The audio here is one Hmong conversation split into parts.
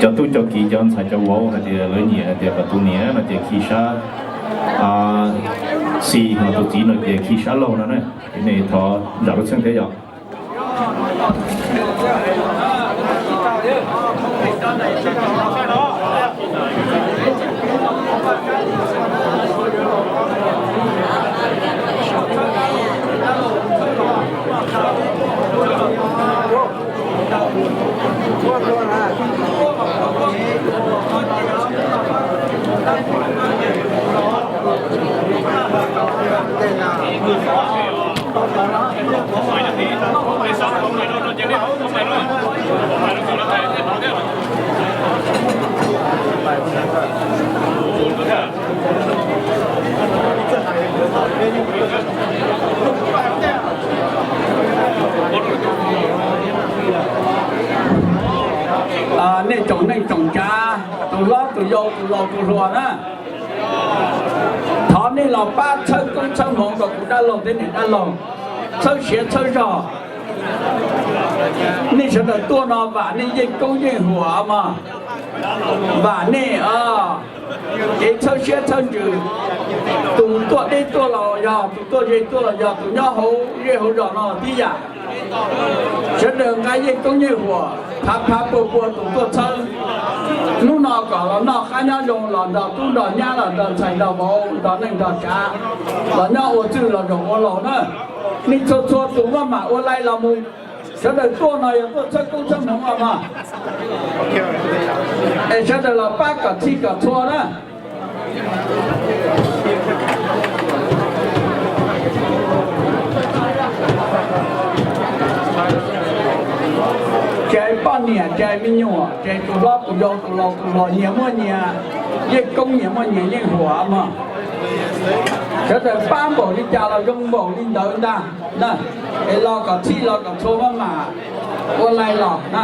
Cov tub cov kiv cov ntxhais cov vauv hais tias lawv nyiam hais tias kom tus niam no ces khi sab xis, ho tus txiv no ces khi sab laug no na. Nej thov zam lub txim thiab yom. Nej tsoom neej tsoom tsav, tus hlob tus yau tus laus tus hluas na, thov nej los pab txhawb koob txhawb hmoov rau kuv dab laug thiab niam dab laug, txhawb siav txhawb zog. Nej sawv daws tuaj no vam nej yeej koob yeej huam mog, vam nej kev txhawb siab txhawb ntsws. Tus tuaj deb tuaj laus los yog, tus tuaj ze tuaj los yog, tus nyob hauv zej hauv zos no los tib yam. Sawv daws nqa yeej koob yeej huam, phav phav pua pua tus tuaj txhawb. Hnub no kom los noj qab nyob zoo, los nrog tub nrog nyab, los nrog ntxhais nrog vauv, nrog neej nrog tsav, los nyob ua txwj los zaum ua laus na. Nej txhua txhua tus maj mam ua laij los mus. Sawv daws tuaj no yog tuaj txhawb koob txhawb hmoov os mog. Es sawv daws los pab kom txhij kom txhua na. Tsis hais poj niam, tsis hais me nyuam, tsis hais tus hlob tus yau tus laus tus hluas, nyias muaj nyias yeej koob, nyias muaj nyias yeej huam mog. Sawv daws pab npaum li cas los zoo npaum li ntawd ntag na. Es los kom txhij los kom txhua maj mam ua laij los na.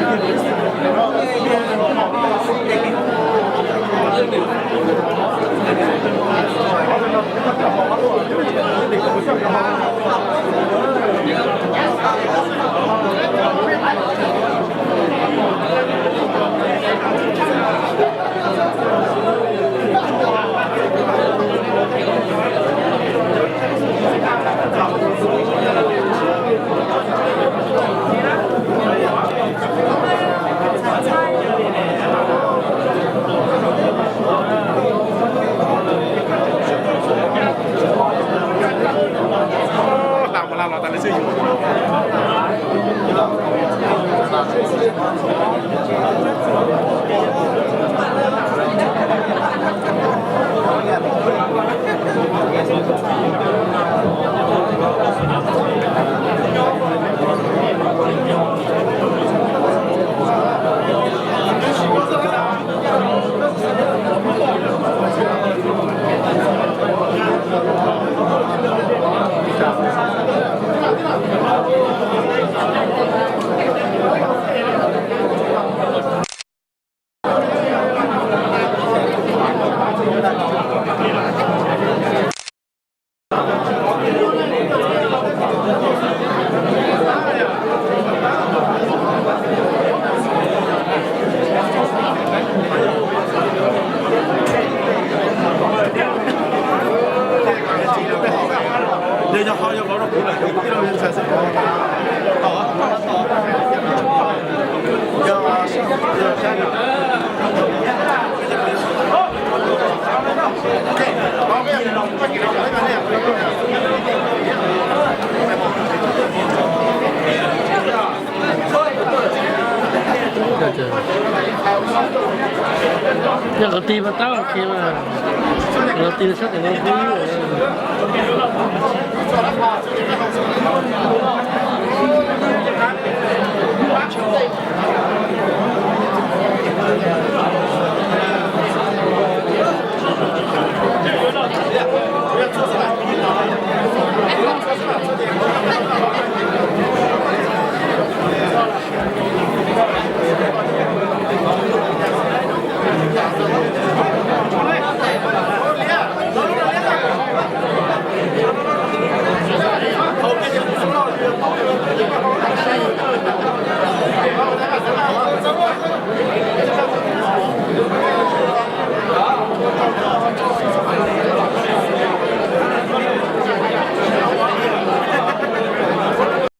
Tam mus laj los tas li xwb yus. Nyob qhov twg mas tab ua ke mas, qhov twg sab tim no peb.